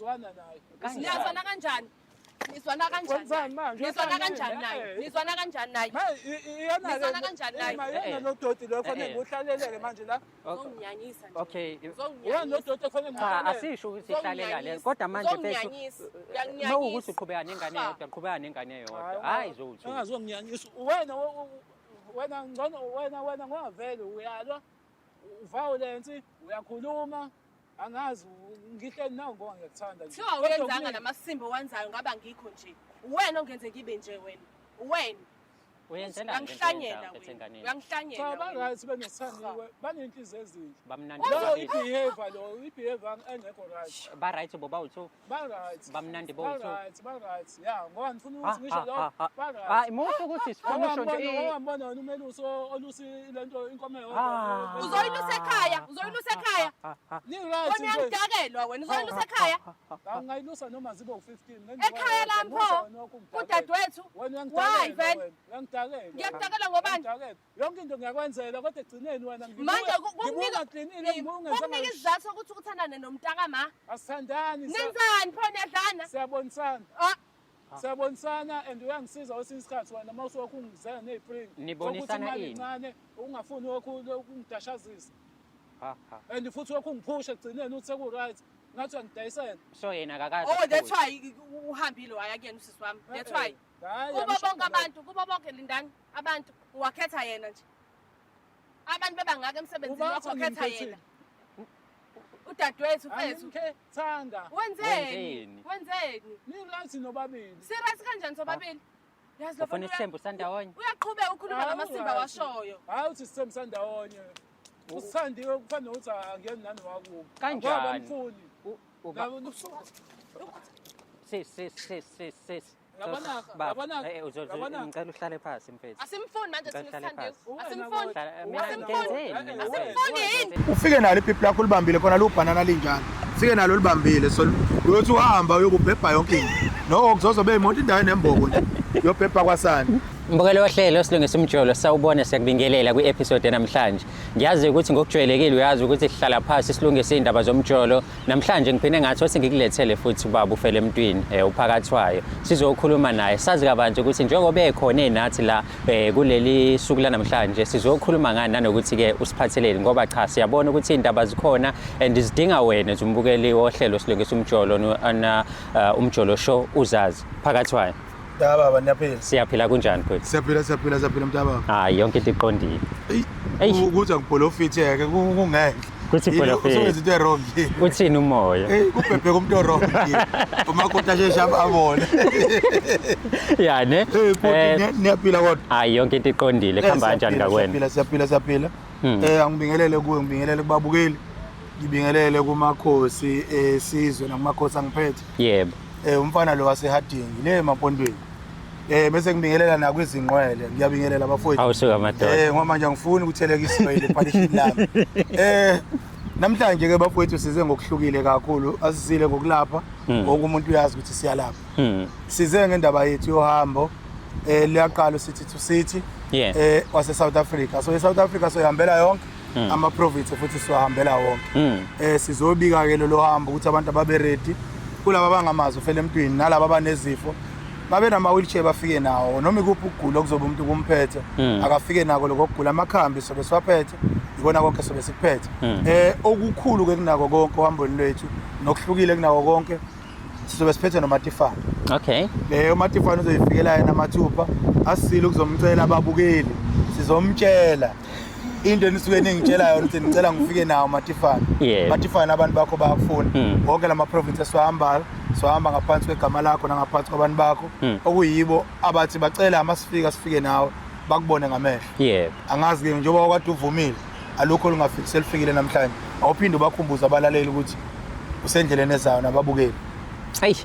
Siyazwana naye. Kanjani? Niyazwana kanjani? Nizwana kanjani? Wenzani manje? Nizwana kanjani naye? Eh. Nizwana kanjani naye? Manje iyona Nizwana kanjani naye? Iyona lo doti lo kufanele Eh. ngiwuhlaleleke manje la. Uzonginyanyisa nje. Okay. Iyona lo Uzonginyanyisa. doti kufanele Cha, ngiwuhlalele. asisho ukuthi ihlalela le Uzonginyanyisa. kodwa manje mfethu Uzonginyanyisa. Uyanginyanyisa. mawukuthi uqhubeka nengane Ha. eyodwa, qhubeka nengane eyodwa. Hayi zowuthu. Ungazonginyanyisa. Wena wena ngcono wena ngowavele uyalwa. Violence, uyakhuluma. Angazi ngihleli nawe ngoba ngiyakuthanda nje. Kuthiwa Kodwa awuyenzanga kuningi- namasimba owenzayo ngaba ngikho nje. Uwena ongenze ngibe nje wena. Uwena. Uyenzelani lento Uyangihlanyela oyenzayo mfethu wena. enganeni? Uyangihlanyela. Cha wena. ba-right benosithandiwe, baney'nhliziyo ezinhle. Bamnandi Lo bobabili. i-behavior lo, i-behavior engekho right. Ba right bobawu-two. Ba-right. Bamnandi bowu-two. Ba-right, ba-right. Ya, ngoba ngifuna Ha, ukuthi ngisho ha, lo, ha, ha. ba-right. Hayi, muhle ukuthi sifuna usho nje Owambona wena umelusi olusi lento inkomo eyodwa. Ah. Uzoyilusa ekhaya, uzoyilusa ekhaya. Ha, ha. Ni-right Wena nje. uyangidakelwa wena, uzoyilusa ekhaya. Angayilusa noma zibe u-15. Ekhaya lapho, kudadewethu. Wena Why uyangidakela vele? wena. Uyangidakela. Ngiyakudakelwa ngobani? Uyangidakela. Yonke into ngiyakwenzela kodwa ekugcineni wena Manje ngibuka klinile kukunika isizathu sokuthi uthandane nomntakama. Asithandani. Nenzani pho niyadlana? Siyabonisana. Ah, Siyabonisana and uyangisiza kwesinye isikhathi wena uma usuke ungizela ney'pringi. Nibonisana Sokuthi imali ini? incane ungafuni ukungidashazisa. Ha, ha. And futhi lokhu ungiphusha ekugcineni uthi seku-right. Ngathi uyangidayisela. So yena akakaze Oh, that's akuphushe. why uhambile waya kuyena usisi wami. That's why. Hhayi, Kubo angishongo bonke abantu, kubo bonke lindani abantu uwakhetha yena nje. Abantu bebangaka emsebenzini Uba wakho uthi wakhetha angimkhethile. yena. Udadewethu mfethu. Angimkhethanga. Wenzeni? Wenzeni? Wenzeni? Ni-right nobabili. Serious kanjani sobabili? Yazi lo Ufuna mfana isithembu sandawonye? uyaqhubeka ukhuluma Hayi, ngamasimba right. washoyo. Hhayi uthi sithembu sandawonye. Usithandiwe kufana nokuthi angiyeni nani wakubo. Kanjani? Ngoba bamfuni. Uba sis sis sis sis sis. Yabona- Baba, yabona- eh, yabona- ngicela uhlale phansi mfethu. Asimfuni manje Ngicela thina uhlale sithandiwe. phansi. Asimfuni. Hlala- mina Asimfuni. ngenzeni mina mfethu? Asimfuni yini? Ufike nalo ipipi lakho libambile khona lubhanana linjalo, ufike nalo libambile, so uyothi uhamba uyobubhebha yonke into noko kuzozobe imoto indawo enemboko nje uyobhebha kwasani. Mbukelo wohlelo Silungisa Umjolo, sawubona, siyakubingelela kwi-episode yanamhlanje. Ngiyazi ukuthi ngokujwayelekile uyazi ukuthi sihlala phansi silungise iy'ndaba zomjolo. Namhlanje ngiphinde ngathi othi ngikulethele futhi ubaba ufele emntwini uphakathwayo. Sizokhuluma naye sazi kabanzi ukuthi njengoba ekhona enathi la kuleli suku lanamhlanje sizokhuluma ngani nanokuthi-ke usiphatheleni, ngoba cha siyabona ukuthi iy'ndaba zikhona and zidinga wena nje umbukeli wohlelo Silungisa Umjolo Umjolo Show uzazi. Phakathwayo. Da baba, niyaphila? Siyaphila, kunjani futhi? Siyaphila, siyaphila, siyaphila mntababa. Hayi, yonke into iqondile. Eyi, Eyi. ukuthi angibholofitheke kungeke. Kuthi bholofithe. Usuwenza into e-wrong. Uthini umoya? Eyi, kubhebheka umuntu o-wrong. Umakoti asheshe abone. Ya ne? Hey futhi niyaphila kodwa? Hayi, yonke into iqondile. Kuhamba kanjani Siyaphila, ngakwena? Siyaphila, siyaphila, siyaphila. Angibingelele kuwe, ngibingelele kubabukeli. Ngibingelele kumakhosi esizwe nakumakhosi angiphethe. Yebo. Umfana lo waseHarding le emampondweni. Bese ngibingelela nakwizinqwele, ngiyabingelela bafowethu. Awusuka madoda. Ngoba manje angifuni ukutheleka iswele epalishini lami. Namhlanje ke bafowethu size ngokuhlukile kakhulu, asizile ngokulapha, wonke umuntu uyazi ukuthi siyalapha. Size ngendaba yethu yohambo. Liyaqala city to city. Wase South Africa. So eSouth Africa soyihambela yonke ama province futhi siwahambela wonke. Sizobika ke lolo hambo ukuthi abantu ababe ready, kulaba abangamazi ufele emntwini nalaba abanezifo babe nama wheelchair bafike nawo, noma ikuphi ukugula okuzoba umuntu kumphethe akafike nako lokho kugula, amakhambi sobe siwaphethe, ikona konke sobe sikuphethe. Okukhulu ke kunako konke ohambweni lwethu nokuhlukile kunako konke, sizobe siphethe noMatifana. uMatifana uzoyifikela yena amathupha, asisile ukuzomcela ababukeli, sizomtshela into enisuke ningitshela yona ukuthi ngicela ngifike nawo Matifana. Matifana, abantu bakho bayakufuna. Wonke lama province esiwahambayo siwahamba ngaphansi kwegama lakho nangaphansi kwabantu bakho okuyibo abathi bacela amasifika sifike nawe bakubone ngamehlo. Angazi ke njengoba wakade uvumile, alukho olungafiki, selifikile namhlanje. Awuphinde ubakhumbuze abalaleli ukuthi usendleleni ezayo nababukeli. Ayi,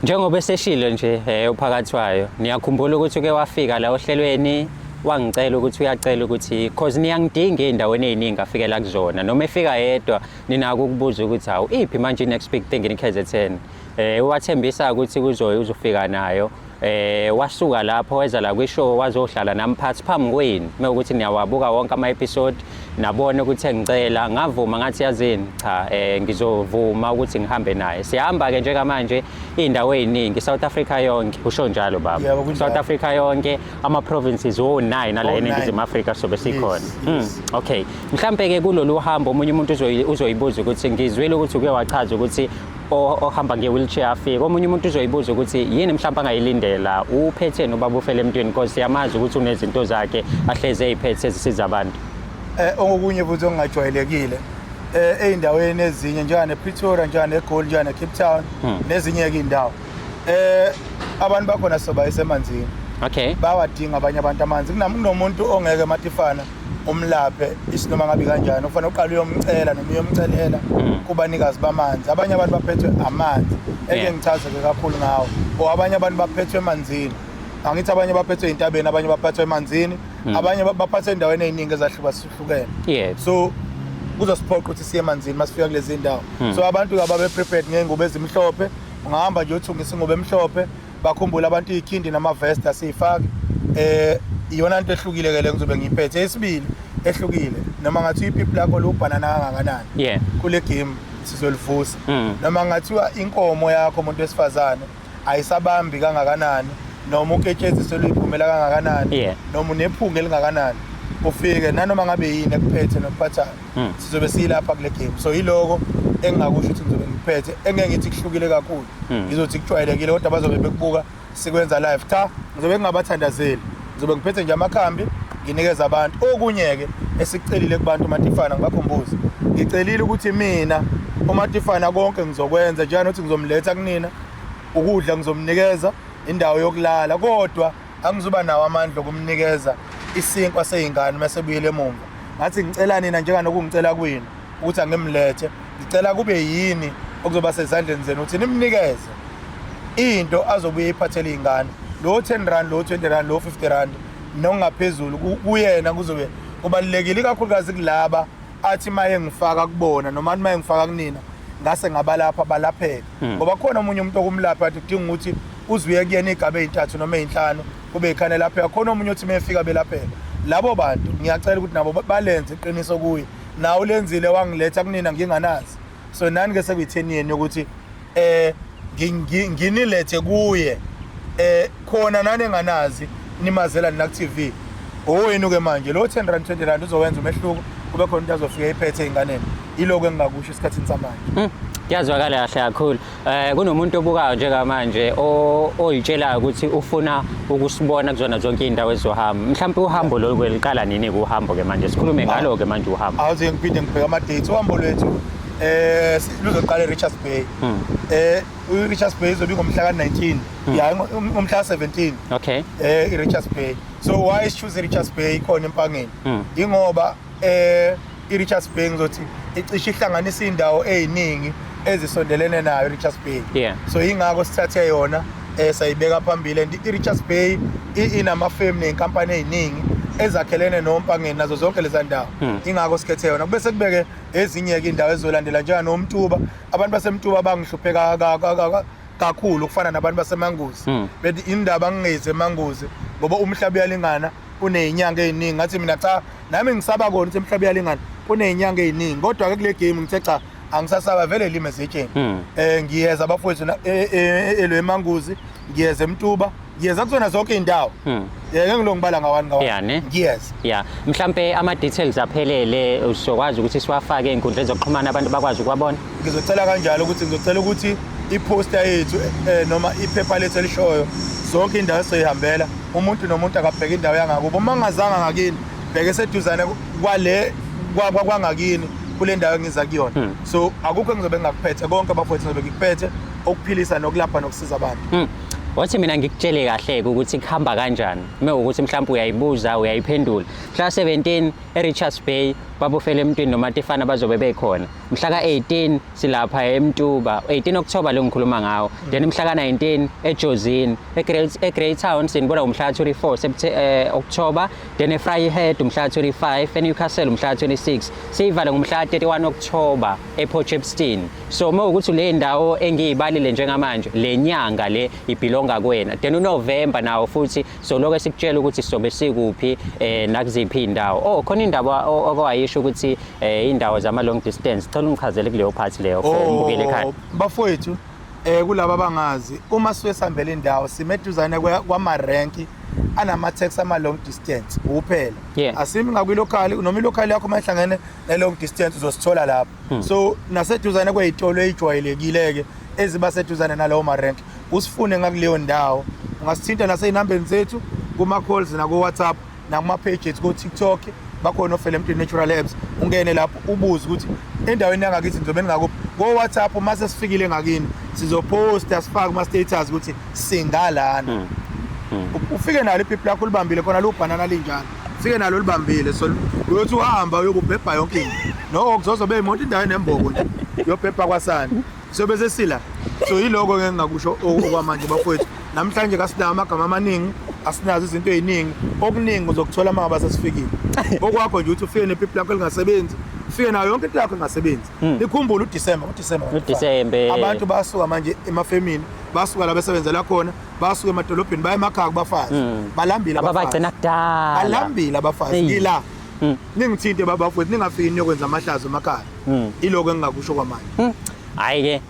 njengoba eseshilo nje uphakathwayo, niyakhumbula ukuthi uke wafika la ohlelweni wangicela ukuthi uyacela ukuthi cause niyangidinga ey'ndaweni ey'ningi afikela kuzona, noma efika yedwa ninako ukubuza ukuthi hawu iphi manje i-next big thing in KZN. Wathembisa ukuthi kuzoya uzofika nayo. Wasuka lapho weza la kwi-show wazohlala namphathi phambi kwenu, mewukuthi niyawabuka wonke ama-episode, nabona ukuthi engicela ngavuma, ngathi yazini cha, ngizovuma ukuthi ngihambe naye. Sihamba-ke njengamanje iy'ndawo ey'ningi, South Africa yonke, usho njalo baba? Yebo, kunjalo. South Africa yonke, ama-provinces wo-9 ala Wo-nine. eNingizimu Afrika sobe sikhona. Yes. Okay, mhlampe-ke kulolu hambo omunye umuntu uzoyibuza ukuthi ngizwile ukuthi uke wachaza ukuthi ohamba nge-wheelchair afike. Omunye umuntu uzoyibuza ukuthi yini mhlawumbe angayilindela, uphetheni ubaba ufele emntwini, because siyamazi ukuthi unezinto zakhe ahlezi ey'phethe ezisiza abantu. Okunye futhi okungajwayelekile ey'ndaweni ezinye njengane Pretoria, njengane Goli, njengane Cape Town nezinye ke indawo, abantu bakhona soba esemanzini. Bawadinga abanye abantu amanzi. Kunomuntu ongeke, Matifana, umlaphe isinoma ngabe kanjani, ufanele uqale uyomcela noma uyomcelela kubanikazi bamanzi. Abanye abantu baphethwe amanzi eke ngichaze ke kakhulu ngawo, or abanye abantu baphethwe emanzini. Angithi abanye baphethwe ey'ntabeni, abanye baphethwe emanzini, abanye baphathwe endaweni ey'ningi ezahlukahlukene. So kuzosiphoqa ukuthi siye emanzini masifika kulezi ndawo. So abantu ababe prepared ngey'ngubo ezimhlophe. Ungahamba nje uthungisa ingubo emhlophe. Bakhumbule abantu iy'khindi nama-vest asiyifaki. Iyona nto ehlukile ke le ngizobe ngiyiphethe. Esibili ehlukile, noma ngathiwa ipipi lakho liwubhanana kangakanani, kule game sizolivusa. Noma ngathiwa inkomo yakho, umuntu wesifazane, ayisabambi kangakanani, noma uketshezi seluyiphumela kangakanani, noma unephunga elingakanani, ufike nanoma ngabe yini ekuphethe nokuphathayo, sizobe siyilapha kule game. So yiloko engingakusho ukuthi ngizobe ngikuphethe. Engeke ngithi kuhlukile kakhulu, ngizothi kujwayelekile, kodwa bazobe bekubuka sikwenza live. Cha, ngizobe ngingabathandazeli, ngizobe ngiphethe nje amakhambi nginikeza abantu. Okunye-ke esikucelile kubantu, Matifana, ngibakhumbuze, ngicelile ukuthi mina uMatifana konke ngizokwenza njenganokuthi ngizomletha kunina, ukudla ngizomnikeza, indawo yokulala, kodwa angizuba nawo amandla okumnikeza isinkwa sey'ngane uma sebuyele emumva. Ngathi ngicela nina, njenganokungicela kwini ukuthi angimlethe, ngicela kube yini okuzoba sezandleni zenu ukuthi nimnikeze into azobuye iphathele iy'ngane, lo 10 rand, lo 20 rand, lo 50 rand nokungaphezulu. Kuyena kuzobe kubalulekile, ikakhulukazi kulaba athi maye ngifaka kubona noma athi maye ngifaka kunina ngase ngabalapha balapheke, ngoba khona omunye umuntu okumlapha athi kudinga ukuthi uzuye kuyena iy'gaba ey'ntathu noma ey'nhlanu kube yikhane lapheka. Khona omunye othi mefika belapheka. Labo bantu ngiyacela ukuthi nabo balenze iqiniso kuye. Nawe ulenzile wangiletha kunina nginganazi, so nani-ke sekuyitheni yeni yokuthi nginilethe kuye khona nani enganazi nimazela nina ku-TV owenu ke manje. Lo 10 rand, 20 rand uzowenza umehluko, kube khona into azofika iphethe ey'nganeni. Yiloko engingakusho esikhathini samanje. Kuyazwakala kahle kakhulu. Kunomuntu obukayo njengamanje oyitshelayo ukuthi ufuna ukusibona kuzona zonke iy'ndawo ezizohamba. Mhlawumbe uhambo lolu kweliqala nini kuhambo ke manje? Sikhulume ngalo ke manje uhambo. Awuze ngiphinde ngibheke ama-dates. Uhambo lwethu luzoqala e-Richards Bay. I-Richards Bay izobe ingomhla ka-19, ya, ngomhla ka-17. I-Richards Bay. So why choose i-Richards Bay khona eMpangeni? Ingoba i-Richards Bay ngizothi icishe ihlanganisa indawo eziningi ezisondelene nayo i-Richards Bay. So ingakho sithathe yona sayibeka phambili, and i-Richards Bay inama-firm ney'nkampani ey'ningi ezakhelene noMpangeni nazo zonke leza ndawo. Ingakho sikhethe yona. Bese kubeke ezinye-ke iy'ndawo ezizolandela njenganomtuba. Abantu baseMtuba bangihluphe kakhulu, kufana nabantu baseManguzi. Bethi indaba ngingezi eManguzi ngoba umhlaba uyalingana, uney'nyanga ey'ningi. Ngathi mina cha, nami ngisaba kona ukuthi umhlaba uyalingana, uney'nyanga ey'ningi, kodwa-ke kule game ngithe cha, angisasaba vele, lime ezitsheni. Ngiyeza abafowethu elo eManguzi, ngiyeza eMtuba, ngiyeza kuzona zonke iy'ndawo. Ngeke ngilo ngibala ngawani ngawani. Yeah, ne? Ngiyeza. Ya, mhlambe ama details aphelele uzokwazi ukuthi siwafake ey'nkundleni zokuxhumana abantu bakwazi ukuwabona. Ngizocela kanjalo ukuthi ngizocela ukuthi iposter yethu noma iphepha lethu elishoyo zonke indawo esizoyihambela, umuntu nomuntu akabheke indawo yangakubo. Uma ngingazanga ngakini, bheke seduzane kwale kwangakini kule ndawo engiza kuyona. So akukho engizobe ngingakuphethe, konke abafowethu ngizobe ngikuphethe okuphilisa nokulapha nokusiza abantu. Wathi mina ngikutshele kahle ukuthi kuhamba kanjani. Uma ukuthi mhlawumbe uyayibuza uyayiphendula. Mhla 17 eRichards Bay babufele emntwini noMatifana bazobe bekhona. Mhla ka-18 silapha eMtuba, 18 October lo ngikhuluma ngawo. Then mhla ka-19 eJozini, eGreytown sinibona umhla ka-24 October, then eVryheid umhla ka-25, eNewcastle umhla ka-26. Siyivala ngomhla ka-31 October ePort Shepstone. So uma ukuthi le ndawo engiyibalile njengamanje, le nyanga le ibelonga ongakwena. Then uNovember nawo futhi soloko sikutshela ukuthi sizobe sikuphi nakuziphi indawo. Oh, khona indaba okwayisho ukuthi indawo zama long distance. Cela ungichazele kuleyo part leyo for umbukeli ekhaya. Oh, bafowethu, kulaba abangazi, uma suke sihambela indawo, sime eduzane kwamarenki anama-taxi ama-long distance kuphela. Asimi ngakwi-local, noma i-local yakho uma ihlangene ne-long distance uzosithola lapho. So naseduzane kwey'tolo ey'jwayelekile-ke eziba seduzane nalawo marenki, usifune ngakuleyo ndawo. Ungasithinta nasey'nambeni zethu kuma-calls naku-WhatsApp nakuma-page ethu ko-TikTok, bakhona oFele Emntwini Natural Herbs. Ungene lapho ubuze ukuthi endaweni yangakithi nizobe ningakuphi. Ko-WhatsApp, uma sesifikile ngakini, sizophosta, sifake kuma-status ukuthi singalana. Ufike nalo ipipi lakho ulibambile khona lubhanana linjalo, ufike nalo libambile. So uyothi uhamba uyokubhebha yonke into, noko kuzozobe imoto indawo enemboko nje yobhebha kwasani, sobe sesila. So yiloko ke engingakusho okwamanje bafowethu. Namhlanje kasinawo amagama amaningi, asinazo izinto ey'ningi. Okuningi uzokuthola uma ngabe sesifikile. Okwakho nje ukuthi ufike nepipi lakho elingasebenzi, ufike nayo yonke into yakho engasebenzi. Nikhumbule uDisemba, uDisemba. UDisemba. Abantu basuka manje emafemini, basuka la besebenzela khona, basuka emadolobheni, baya emakhaya kubafazi, balambile abafazi. Ababagcina kudala. Balambile abafazi. Eyi. Ngila ningithinte babafowethu, ningafiki niyokwenza amahlazo emakhaya. Iloko engingakusho kwamanje. Hayi ke,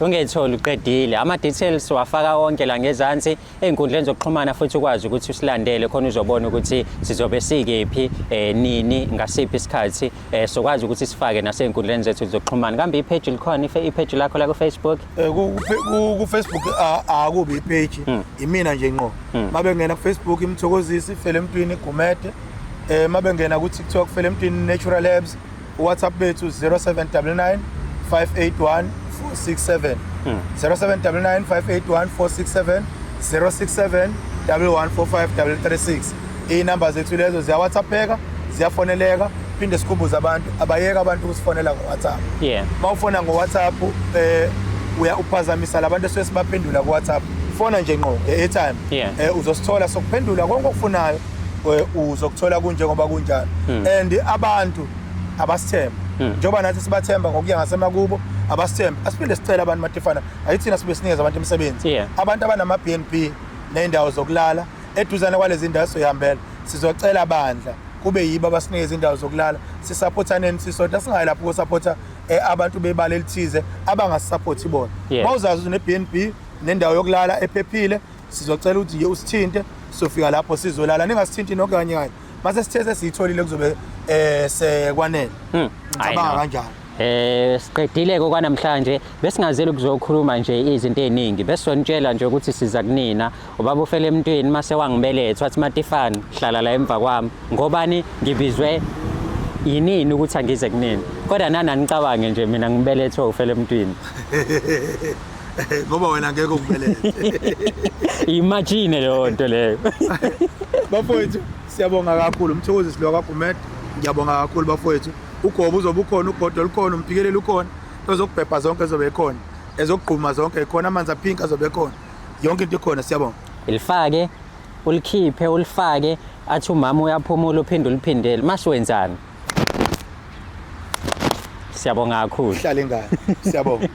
ungetholi uqedile. Ama details wafaka wonke la ngezansi ey'nkundleni zokuxhumana, futhi ukwazi ukuthi usilandele khona uzobona ukuthi sizobe sikephi, nini, ngasiphi isikhathi, sokwazi ukuthi sifake nasey'nkundleni zethu zokuxhumana. Kambe i-page likhona, i-page lakho la ku-Facebook? Ku-Facebook akubi i-page, imina nje ngqo. Mabengena ku-Facebook, iMthokozisi Felemntwini Gumede. Mabengena ku-TikTok, Felemntwini Natural Herbs. WhatsApp bethu 0799 581 467, 0799 581 467, 067 1145 336. Iy'namba zethu lezo, ziya-WhatsAppeka, ziyafoneleka. Phinde sikhumbuze abantu, abayeka abantu ukusifonela ngo-WhatsApp. Uma ufona ngo-WhatsApp, uya uphazamisa labantu esuke sibaphendula ku-WhatsApp. Fona nje ngqo nge-airtime. Uzosithola, sokuphendula konke okufunayo, uzokuthola kunjengoba kunjalo. And abantu abasithemba njengoba nathi sibathemba ngokuya ngasemakubo, abasithembe. Asiphinde sicele abantu, Matifana, ayithina sibe sinikeza abantu imisebenzi. Abantu abanama-B&B ney'ndawo zokulala eduzane kwalezi ndawo esizoyihambela, sizocela bandla kube yibo abasinikeza indawo zokulala. Sisaphothaneni sisodwa, singayi lapho kosaphotha abantu bebala elithize abangasisaphothi bona. Uma uzazi ukuthi une-B&B nendawo yokulala ephephile, sizocela ukuthi nje usithinte, sizofika lapho sizolala. Ningasithinti nonke kanye kanye. Mase sithe sesiyitholile, kuzobe sekwanele. Ngicabanga I know. kanjalo. Siqedile ke kwanamhlanje, besingazeli ukuzokhuluma nje izinto eziningi, besonitshela nje ukuthi siza kunina. Ubaba ufele emntwini mase wangibeletha wathi, "Matifana, hlala la emva kwami ngobani ngibizwe yinini ukuthi angize kunini." Kodwa nana nicabange nje, mina ngibelethwe ufele emntwini. Ngoba wena ngeke ukubelethe. Imagine leyo nto leyo. Bafowethu, siyabonga kakhulu. Umthokozisi lo kaGumede, ngiyabonga kakhulu bafowethu. Ugobo uzobe ukhona, ugodo lukhona, umphikeleli ukhona, ezokubhebha zonke ezobe ekhona, ezokugquma zonke ikhona, amanzi aphinki azobe ekhona, yonke into ikhona. Siyabonga. Ilifake, ulikhiphe, ulifake, athi umama uyaphumula, uphinde uliphindele masiwenzani. Siyabonga kakhulu. Hlale ingane, siyabonga.